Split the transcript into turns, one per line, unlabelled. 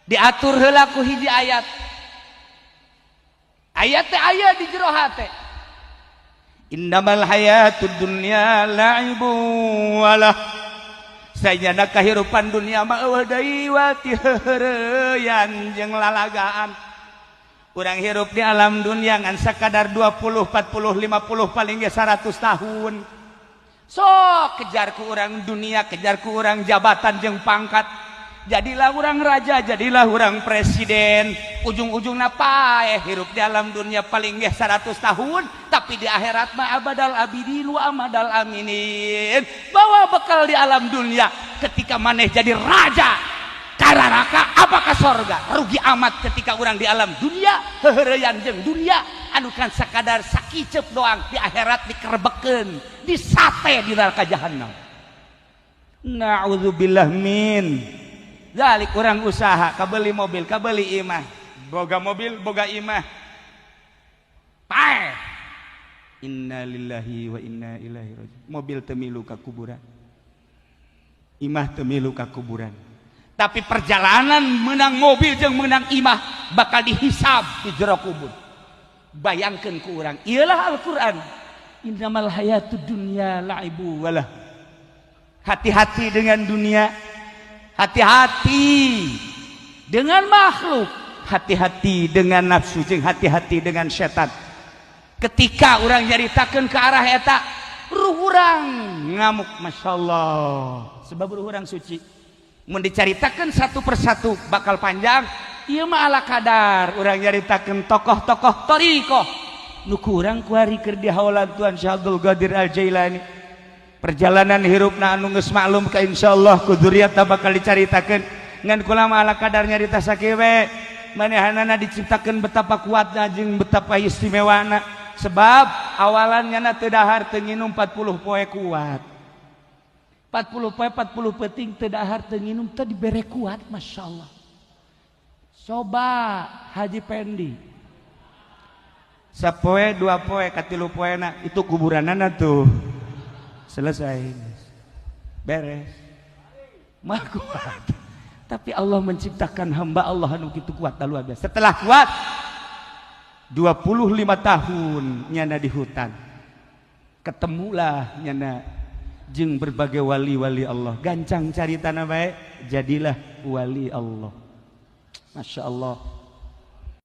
Diatur heula ku hiji ayat. Ayat teh aya di jero hate. Innamal hayatud dunya la'ibun walah. Sajana kahirupan dunia mah eueuh deui wa ti heureyan jeung lalagaan. Urang hirup di alam dunia ngan sakadar 20, 40, 50 paling ge 100 tahun. Sok kejar ku urang dunia, kejar ku urang jabatan jeung pangkat. Jadilah urang raja, jadilah urang presiden. Ujung-ujungna paeh hirup di alam dunia paling ge 100 tahun, tapi di akhirat mah abadal abidin wa amadal aminin. Bawa bekal di alam dunia ketika maneh jadi raja kararaka apakah sorga. Rugi amat ketika orang di alam dunia heureyan jeung dunia anu kan sakadar sakiceup doang, di akhirat dikerebekeun, disate di neraka jahanam. Na'udzubillah min dzalik. Urang usaha kabeli mobil, kabeli imah, boga mobil, boga imah, paeh. Innalillahi wa inna ilaihi raji'un. Mobil teu milu ka kuburan, imah teu milu ka kuburan, tapi perjalanan menang mobil jeung menang imah bakal dihisab di jero kubur. Bayangkeun ku urang, iyalah Al-Qur'an, innamal hayatud dunya la'ibu walah. Hati-hati dengan dunia, hati-hati dengan makhluk, hati-hati dengan nafsu, jeung hati-hati dengan setan. Ketika orang nyaritakeun ke arah eta, ruh urang ngamuk, masya Allah, sebab ruh urang suci. Mun dicaritakeun satu persatu bakal panjang. Ieu mah ala kadar urang nyaritakeun tokoh-tokoh thoriqoh nu kurang kuari keur di haulan Tuan Syekh Abdul Qadir Al Jailani. Perjalanan hirupna anu geus maklum ka insyaallah ku dzurriatna bakal dicaritakeun. Ngan kula mah ala kadar nyarita sakieu we. Manehanana diciptakeun betapa kuatna jeung betapa istimewana, sebab awalan nyana teu dahar teu nginum 40 poe kuat. 40 poe 40 peuting teu dahar teu nginum teu dibere kuat, masya Allah. Coba Haji Pendi sapoe dua poe katilu poena itu kuburanana tuh selesai, beres mah kuat. Tapi Allah menciptakan hamba Allah anu kitu kuat luar biasa. Setelah kuat 25 tahun nyana di hutan, ketemulah nyana jeung berbagai wali-wali Allah. Gancang caritana bae, jadilah wali Allah. Masya Allah.